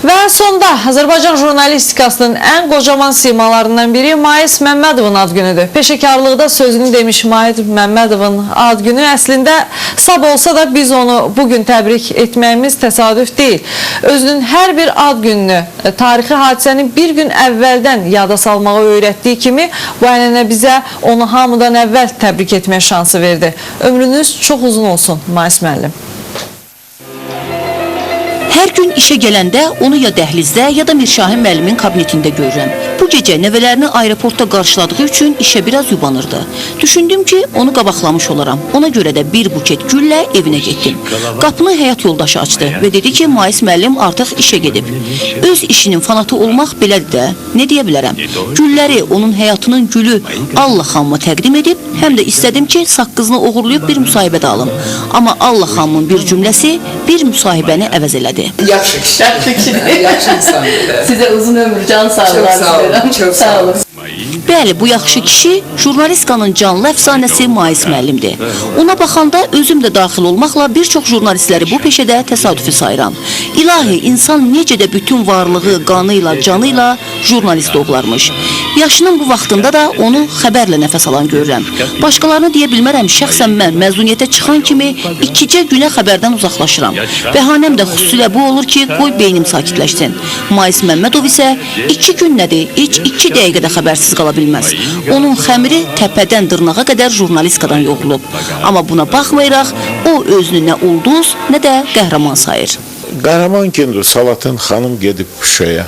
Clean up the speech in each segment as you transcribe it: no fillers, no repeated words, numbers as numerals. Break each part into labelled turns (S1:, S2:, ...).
S1: Və sonda Azərbaycan jurnalistikasının ən qocaman simalarından biri Mais Məmmədovun ad günüdür. Peşəkarlıqda sözünü demiş Mais Məmmədovun ad günü əslində sabah olsa da biz onu bugün təbrik etməyimiz təsadüf deyil. Özünün hər bir ad gününü tarixi hadisənin bir gün əvvəldən yada salmağı öyrətdiyi kimi bu ənənə bizə onu hamıdan əvvəl təbrik etmək şansı verdi. Ömrünüz çox uzun olsun, Mais müəllim.
S2: Hər gün işə gələndə onu ya dəhlizdə, ya da Mirşahin müəllimin kabinetində görürəm. Bu gecə nəvələrini aeroportda qarşıladığı üçün işə biraz yubanırdı. Düşündüm ki, onu qabaqlamış olaram. Ona görə də bir buket güllə evinə getdim. Qapını həyat yoldaşı açdı və dedi ki, Mais müəllim artıq işə gedib. Öz işinin fanatı olmaq belədir də. Nə deyə bilərəm? Gülləri onun həyatının gülü Alla xanıma təqdim edib, həm də istədim ki, saqqızını oğurlayıb bir müsahibə də alım. Amma Alla xanımın bir cümləsi bir müsahibəni əvəz elədi.
S3: Yaxşı kişi.
S4: Yaxşı kişidir.
S3: Yaxşı insandır.
S4: Sizə uzun ömür, can sağlığı
S3: Çox sağ olun,
S4: arzulayıram.
S3: çox sağ olun.
S2: Bəli, bu yaxşı kişi jurnalistikanın canlı əfsanəsi Mais müəllimdir. Ona baxanda özüm də daxil olmaqla bir çox jurnalistləri bu peşədə təsadüfi sayıram. İlahi, insan necə də bütün varlığı, qanı ilə, canı ilə jurnalist doğularmış. Yaşının bu vaxtında da onu xəbərlə nəfəs alan görürəm. Başqalarını deyə bilmərəm, şəxsən mən məzuniyyətə çıxan kimi ikicə günə xəbərdən uzaqlaşıram. Bəhanəm də xüsusilə bu olur ki, qoy beynim sakitləşsin. Mais Məmmədov isə 2 gün nədir, heç 2 dəqiqə də xəbərsiz qala bilməz. Onun xəmiri təpədən dırnağa qədər jurnalistikadan yoğrulub. Amma buna baxmayaraq, o özünü nə ulduz, nə də qəhrəman sayır.
S5: Qəhrəman kimdir? Salatın xanım gedib Şuşaya.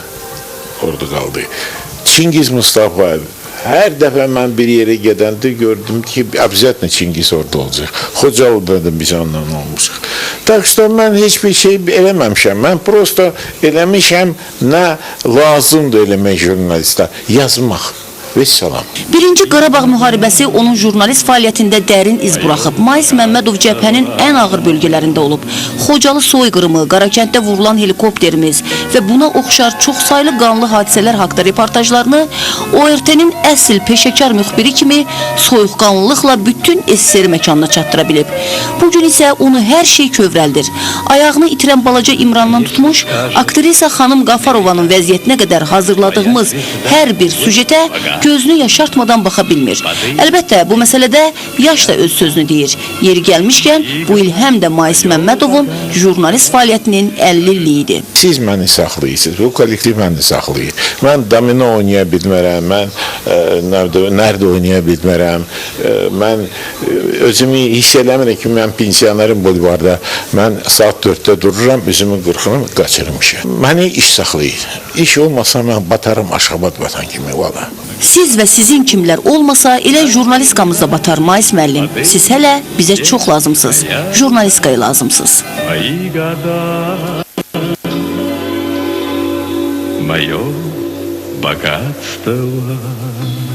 S5: Orada qaldı. Çingiz Mustafayev. Hər dəfə mən bir yerə gedəndə gördüm ki, обязательно Çingiz orada olacaq. Xocalıda da biz onunla olmuşuq. Так что mən heç bir şey eləməmişəm. Mən просто eləmişəm nə lazımdır eləmək jurnalistə. Yazmaq. Vəssalam.
S2: Birinci Qarabağ müharibəsi onun jurnalist fəaliyyətində dərin iz buraxıb. Mais Məmmədov cəbhənin ən ağır bölgələrində olub. Xocalı soyqırımı, Qarakənddə vurulan helikopterimiz və buna oxşar çoxsaylı qanlı hadisələr haqda reportajlarını ORT-nin əsl peşəkar müxbiri kimi soyuqqanlılıqla bütün SSR məkanına çatdıra bilib. Bugün isə onu hər şey kövrəldir. Ayağını itirən balaca İmrandan tutmuş, aktrisa xanım Qafarovanın vəziyyətinə qədər hazırladığımız hər bir süjetə gözünü yaşartmadan baxa bilmir. Əlbəttə, bu məsələdə yaş da öz sözünü deyir. Yeri gəlmişkən, bu il həm də Mais Məmmədovun jurnalist fəaliyyətinin 50 illiyi idi.
S5: Siz məni saxlayırsınız, bu kollektiv məni saxlayır. Mən domino oynaya bilmərəm, mən nərdə oynaya bilmərəm. Mən özümü hiss eləmirəm ki, mən pensionerim bulvarda. Mən saat 4-də dururam, üzümü qırxıram, qaçırım işə. Məni iş saxlayır. İş olmasa mən batarım Aşqabad batan kimi, valla.
S2: Siz və sizin kimlər olmasa elə jurnalistikamız da batar Mais müəllim. Siz hələ bizə çox lazımsınız. Jurnalistikaya lazımsınız.
S6: Мои года, мое богатство.